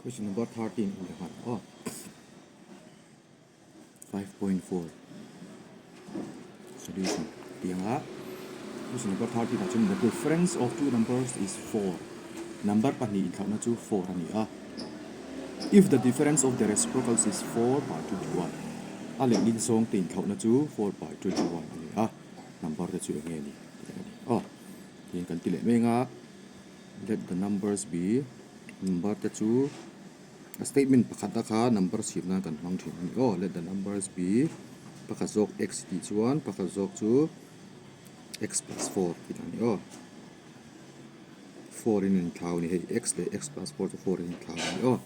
Question number 13 in leh nghal aw. 5.4 Solution tianga question number 13 ah chuan the difference of two numbers is 4 number pahnih inthlauhna chu 4 a ni a. If the difference of the reciprocals is 4 by 21 a lehling zawng te inthlauhna chu 4 by 21 a ni a. Number te chu eng nge ni tih a ni aw. Tin kan ti leh mai anga let the numbers be number te chu a statement pakhat a kha number chhip nan kan hmang thin a ni aw let the numbers be pakhat zawk x tih chuan pakhat zawk chu x plus 4 tih a ni aw 4 in inthlau a ni hei x leh x plus 4 chu 4 in inthlau a ni aw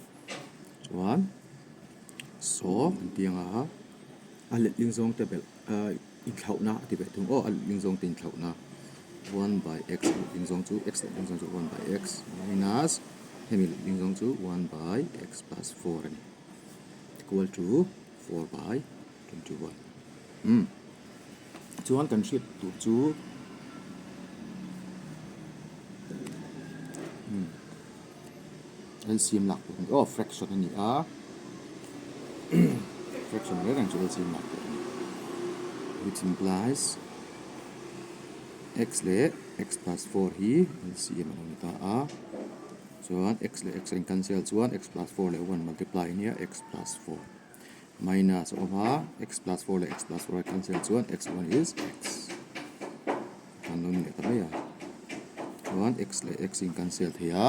chuan saw kan ti anga a letling zawng te belh ahh. Inthlauhna a ti ve thung aw, a letling zawng te inthlauhna one by x a letling zawng chu x letling zawng chu one by x minus hemi letling zawng chu one by x plus 4 a ni equal to 4 by 21 umm chuan kan hriat tur chu umm LCM lak tur a ni aw fraction a ni a fraction reng reng chu LCM lak tur a ni which implies x leh x plus 4 hi LCM a lo ni ta a chuan x leh x a in cancel chuan x plus 4 leh 1 multiply a nia x plus 4 minus a awm a x plus 4 leh x plus 4 a cancel chuan x 1 is x. An lo ni leh ta mai a chuan x leh x in cancel thei a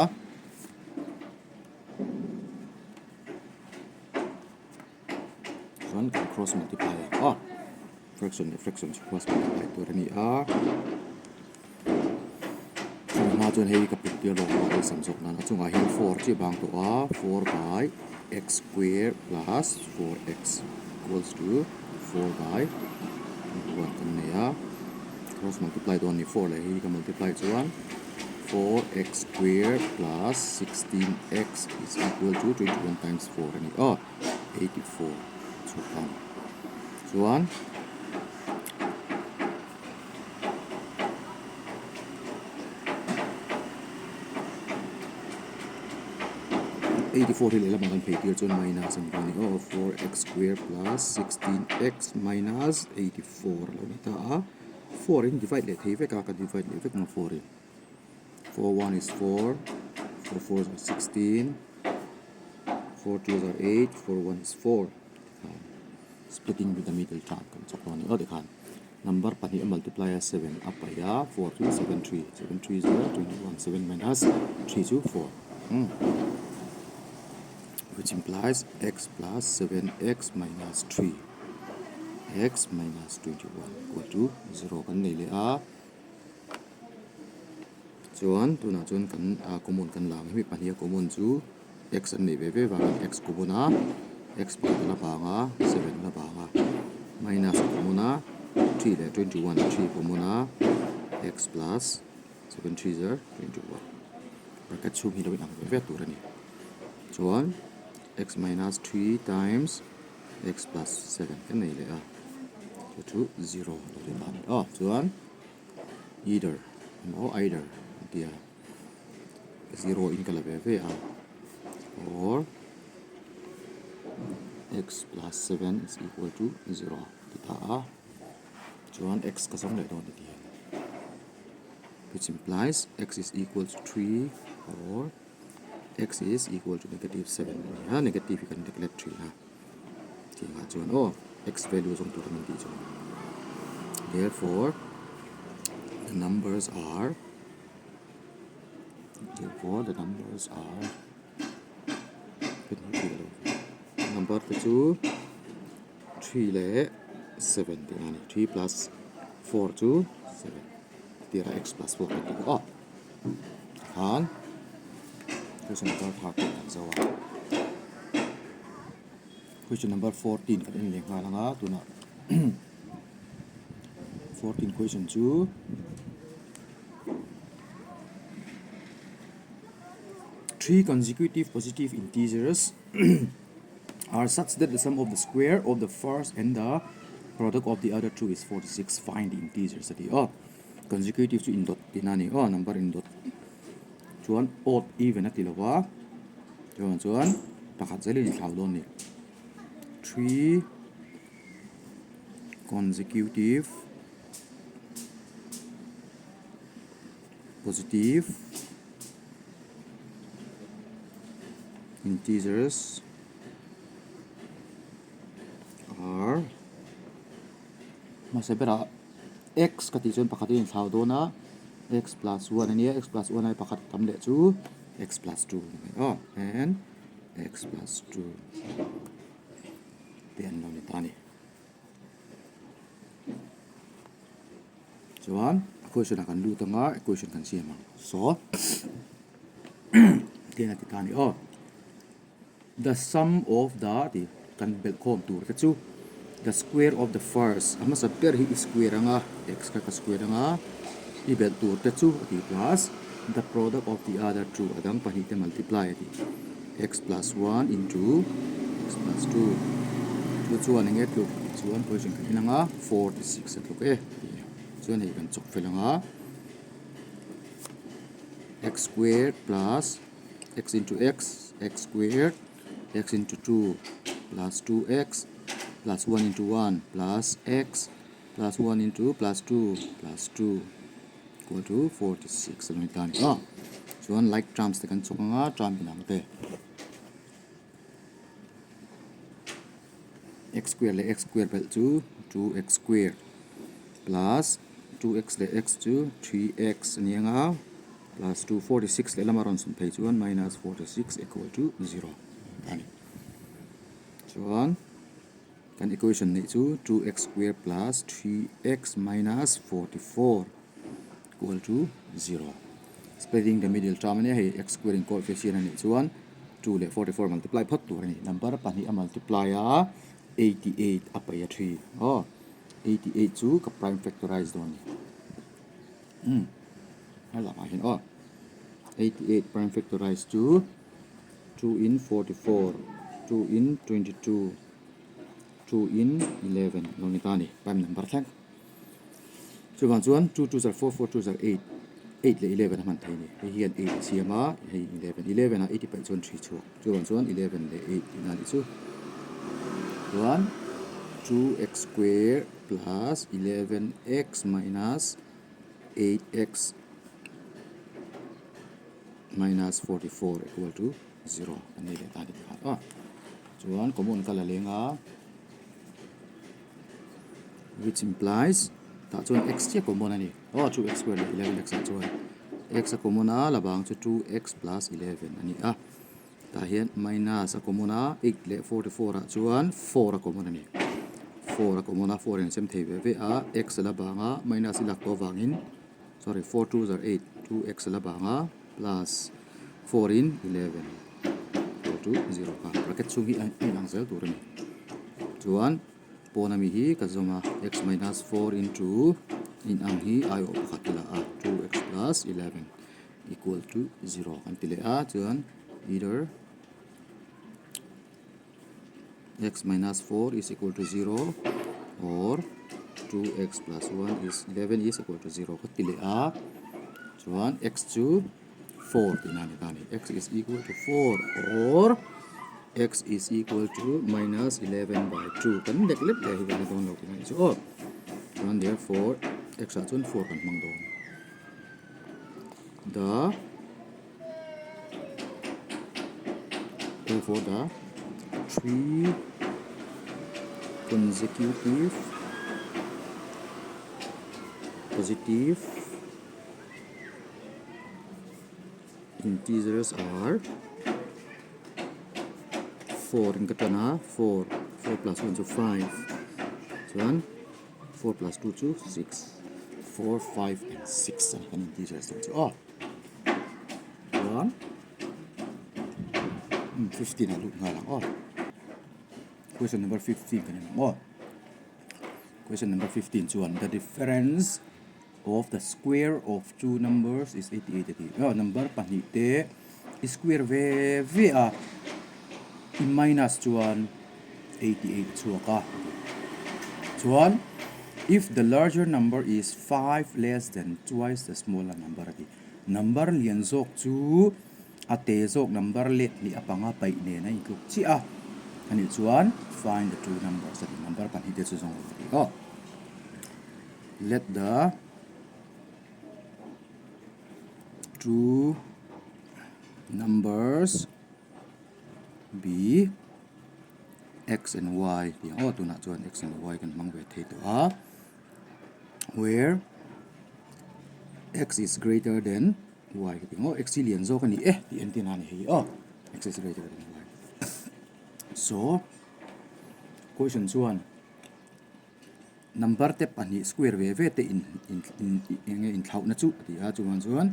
chuan kan cross multiply ang aw fraction leh fraction chu cross multiply tur a ni a chumi hma chuan hei ka put tir lawk a awlsam zawk nan a chungah hian 4 chiah bang tawh a 4 by x square plus 4x equals to 4 by 1 kan nei a. Cross multiply dawn a ni 4 leh hei ka multiply chuan 4x square plus 16x is equal to 21 times 4 a ni aw 84 chhuak ta ni chuan 84 hi lehlamah kan phei tir chuan minus a ni dawn a ni aw 4x square plus 16x minus 84. 4 a lo ni ta a 4 in divide leh thei vek a ka divide leh vek ang 4 in 4 1 is 4 4 4 is 16 4 2 are 8 4 1 is 4 tikhan splitting with the middle term kan chawk dawn a ni aw tikhan number pahnih a multiply a 7 a paih a 4 chu 7 3 7 3 is 21 7 minus 3 chu 4 umm which implies x plus 7x minus 3 x minus 21 equal to 0 kan nei leh a chuan tunah chuan kan ah common kan la ang hemi pahnih a common chu x an neih ve ve vangin x common a x pakhat a la vang a 7 a la vang a minus a common a 3 leh 21 3 common a x plus 7 3 zar 21 bracket chhung hi lo inang ve ve tur a ni chuan x minus 3 times x plus 7 kan nei leh a chu chu 0 a lo ni ta a ni aw chuan either emaw either an ti a 0 in ka la ve ve a or x plus 7 is equal to 0 ti ta a chuan x ka zawng leh dawn a ti a which implies x is equal to 3 or x is equal to negative 7 a ni a negative hi kan neglect thin a tihah chuan aw x value zawng tur a min tih chuan therefore the numbers are therefore the numbers are number te chu 3 leh 7 tih a ni 3 plus 4 chu 7 tirah x plus 4 kan tih bawk a. Khan question number 13 kan zo a question number 14 kan en leh nghal ang a tunah 14 question chu three consecutive positive integers are such that the sum of the square of the first and the product of the other two is 46 find the integers a ti a. Consecutive chu indawt tihna a ni aw number indawt chuan odd even a ti lo va. Chuvang chuan pakhat zelin i thlau dawn a ni. Three consecutive positive integers are hmasa berah x ka tih chuan pakhat a inthlau dawn a x plus one a nia x plus one aia pakhat tam leh chu x plus two a ni mai aw and x plus two te an lo ni ta a ni. Chuan a question ah kan lut anga equation kan siam ang so tiang a ti ta a ni aw the sum of the tih kan belh khawm tur te chu the square of the first a hmasa ber hi i square anga x kha ka square anga i belh tur te chu a tih plus the product of the other two a dang pahnih te multiply a tih x plus one into x plus two chu chuan enge tluk tih chuan question kan en anga 46 a tluk e tih chuan hei kan chawk fel anga x square plus x into x x square x into 2 plus 2x plus 1 into 1 plus x plus 1 into plus 2 plus 2 equal to 46 a lo ni ta a ni aw chuan like terms te kan chawk anga term inang te x square leh x square belh chu 2x square plus 2x leh x chu 3x a ni anga plus 2 46 leh lama rawn sawn phei chuan minus 46 equal to 0 a ni chuan Kan equation neih chu 2x square plus 3x minus 44 equal to 0. Splitting the middle term a nia hei x square in coefficient a nih chuan 2 leh 44 multiply phawt tur a ni. Number pahnih a multiply a 88 a paih a thi. Aw 88 chu ka prime factorize dawn a ni. Umm he lamah hian aw 88 prime factorize chu 2 in 44 2 in 22 2 in 11 lo ni ta a ni prime number thleng chuvang chuan 2 2 zar 4 4 2 zar 8 8 leh 11 a hman thei a ni hei hian 8 a siam a hei 11 11 ah 8 paih chuan 3 chhuak chuvang chuan 11 leh 8 tihna a nih chu chuan 2x square plus 11x minus 8x minus 44 equal to 0 an nei leh ta a ni kha a chuan common ka la leng a which implies tah chuan x chiah common a ni aw 2x square leh 11x ah chuan x a common a la bang chu 2x plus 11 a ni a tah hian minus a common a 8 leh 44 ah chuan 4 a common a ni 4 a common a 4 in a sem thei ve ve a x a la bang a minus i lak tawh avangin sorry 4 2 zar 8 2x a la bang a plus 4 in 11 equal to 0 kha bracket chhung hi a inang zel tur a ni chuan pawn ami hi ka zawm a x minus 4 into inang hi aiawh pakhat ila a 2x plus 11 equal to 0 kan ti leh a chuan either x minus 4 is equal to 0 or 2x plus 1 is 11 is equal to 0 ka ti leh a chuan x chu 4 tihna a ni ta a ni x is equal to 4 or x is equal to minus 11 by 2 kan lek lek leh hi kan la dawn lo tihna a ni chu aw chuan therefore x ah chuan 4 kan hmang dawn the Therefore, the three consecutive positive integers are 4 in ka tan a 4 4 plus 1 chu 5 chuan 4 plus 2 chu 6 4 5 and 6 a ni kan integers te chu aw. Chuan 15 a lut nghal ang aw. Question number 15 kan en ang aw. Question number 15 chuan the difference of the square of two numbers is 88 a ti. Aw number pahnih te i square ve ve a i minus chuan 88 a chhuak a. Chuan if the larger number is 5 less than twice the smaller number a ti. Number lian zawk chu A te zawk number let hnih a panga paih nen a intluk chiah a, anih chuan find the two numbers a tih number pahnihte chu zawng rawh a ti aw. Let the two numbers be x and y tih ang aw tunah chuan x and y kan hmang ve thei tawh a where x is greater than y ka ti ang aw x hi lian zawk a ni e tih entir nan a ni hei aw x is greater than y so question chuan Number te pahnih square ve ve te in in in eng nge inthlauhna chu a ti a chuvang chuan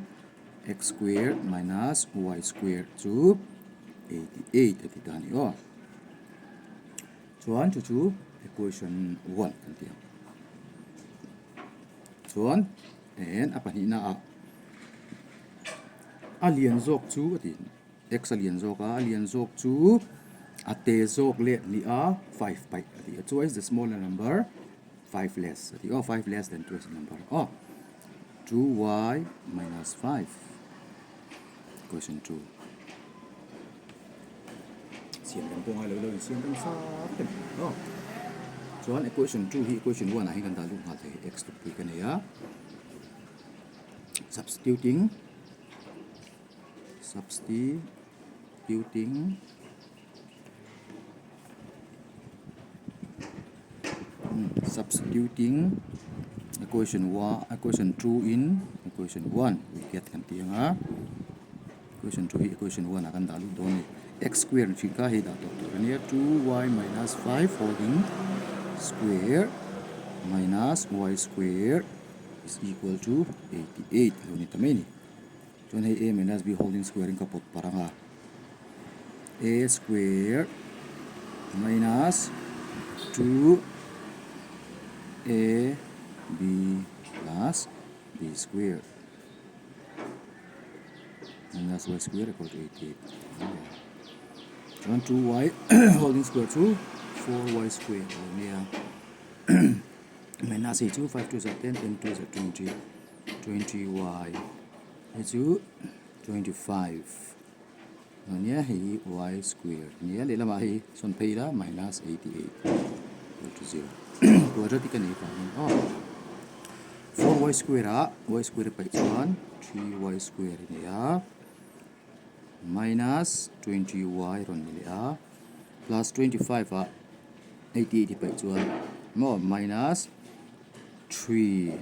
x square minus y square chu 88 a ti ta a ni aw. Chuan chu chu equation 1 kan ti ang. Chuan en a pahnihna ah a lian zawk chu a ti. X a lian zawk a, a lian zawk chu a te zawk leh hnih a five paih a ti a twice the smaller number five less a ti aw five less than twice the number aw 2y minus 5 question 2 siam reng pawh ngai lo lo insiam reng sa te aw chuan equation 2 hi equation 1 ah hian kan dah lut nghal thei x tluk pui ka nei a substituting Substituting Substituting equation 1 equation 2 in equation 1 we get kan ti anga equation 2 hi equation 1 ah kan dah lut dawn a ni x square ni thin kha hei dah tawh tur a nia 2y minus 5 holding square minus y square is equal to 88 lo ni ta mai a ni. Chuan hei a minus b holding square in ka pawt parh ang a, a square minus 2ab plus b square minus y square equal to 88 chuan 2y holding square chu 4y square a lo nia minus hei chu 5 2 za 10 10 2 za 20 20y hei chu 25 ania hei hi y square ania lehlamah hei sawn phei ila minus 88 equal to 0 quadratic a nih avangin aw 4y square ah y square a paih chuan 3y square a ni a minus 20y rawn ni leh a plus 25 ah 88 hi paih chuan maw minus 3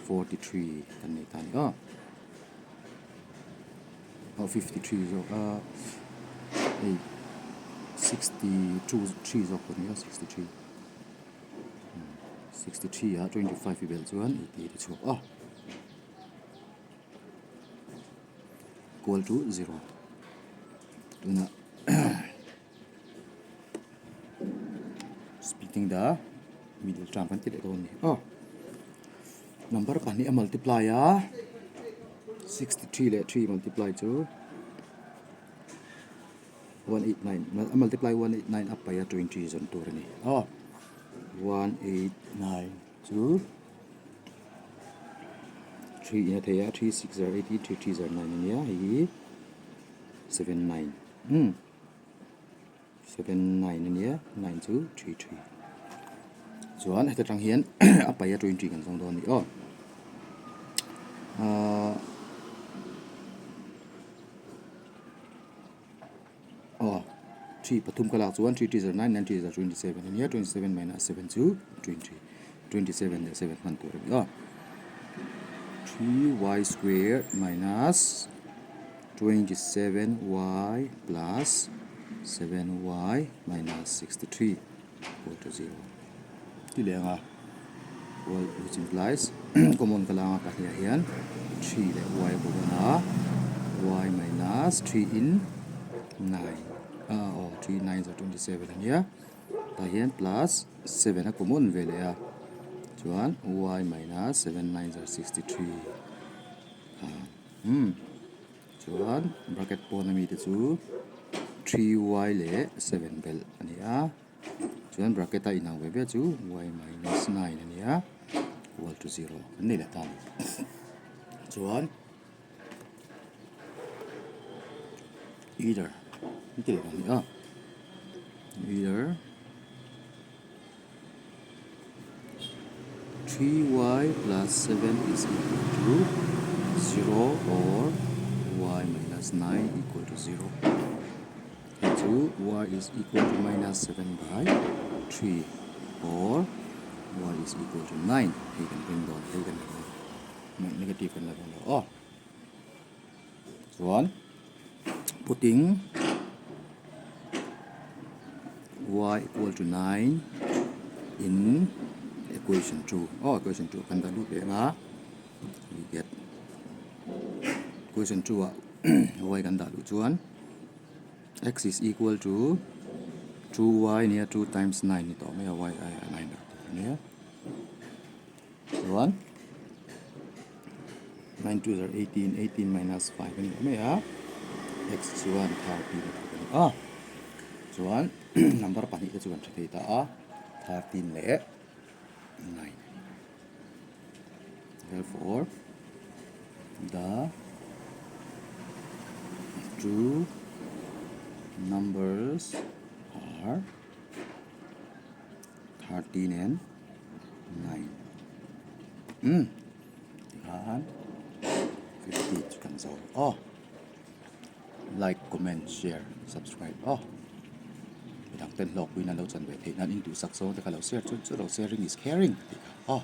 43 kan nei ta a ni aw aw 53 zawk a hei 62 three zawk pawh a ni a 63 63 ah 25 hi belh chuan 88 a chhuak a equal to 0 tunah Splitting the middle term kan ti leh dawn a ni aw. Number pahnih a multiply a 63 leh 3 multiply chu 189 a multiply 189 a paih a 20 zawn tur a ni aw. 189 chu 3 in a thei a 3 6 zar 18 3 3 zar 9 a nia hei hi 7 9 umm. 7 9 a nia 9 chu 3 3 chuan heta tang hian a paih a 20 kan zawng dawn a ni aw ahh aw 3 pathum ka lak chuan 3 3 zar 9 9 3 zar 27 a nia 27 minus 7 chu 20 27 leh 7 hman tur a ni aw 3 y square minus 27y plus 7y minus 63 equal to 0 ti leh anga equal which implies common ka langa pahnih ah hian 3 leh y a common a y minus 3 in 9 ah aw 3 9 za 27 ania tah hian plus 7 a common ve leh a chuan y minus 7 9 za 63 ah. Umm chuan bracket pawn ami te chu 3y leh 7 belh a ni a chuan bracket a inang ve ve chu y minus 9 a ni a equal to 0 kan nei leh ta a ni chuan. Either an ti leh ang a either 3y plus 7 is equal to 0 or y minus 9 equal to 0. Hei chu y is equal to minus 7 by 3 or y is equal to 9 hei kan ring dawn hei kan ring dawn negative kan la dawn lo aw. Chuan putting y equal to 9 in equation 2 aw equation 2 kan dah lut leh ang a we get equation 2 ah y kan dah luh chuan x is equal to 2y nia 2 times 9 ni tawh mai a y ai ah 9 dah tur a nia. Chuan 9 2 zar 18, 18 minus 5 a ni mai a, x chuan 13 a ni a. Chuan number pahnih te chu kan hre thei ta a, 13 leh 9. Therefore, the two numbers are 13 and 9 umm tikhan 50 chu kan zo aw like comment share subscribe aw midang ten hlawkpuiin an lo chan ve theih nan in duhsak zawng te kha lo share chu chu lo sharing is caring tih kha aw.